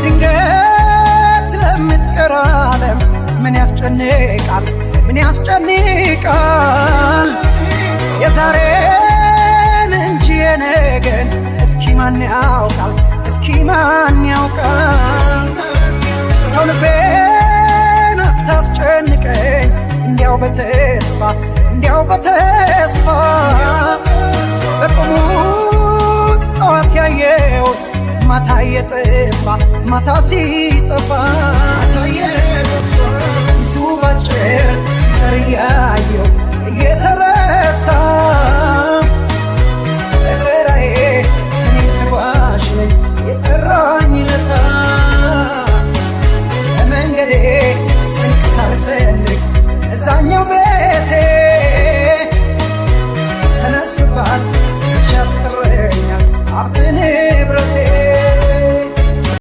በድንገት ለምትቀር ዓለም ምን ያስጨንቃል? ምን ያስጨንቃል? የዛሬን እንጂ የነገን እስኪ ማን ያውቃል? እስኪ ማን ያውቃል? ተው ልቤን አታስጨንቀኝ፣ እንዲያው በተስፋ፣ እንዲያው በተስፋ። በቁሙ ጠዋት ያየሁት ማታ እየጠፋ፣ ማታ ሲጠፋ፣ ስንቱ ባጭር ሲቀር እያየሁ እየተረታ።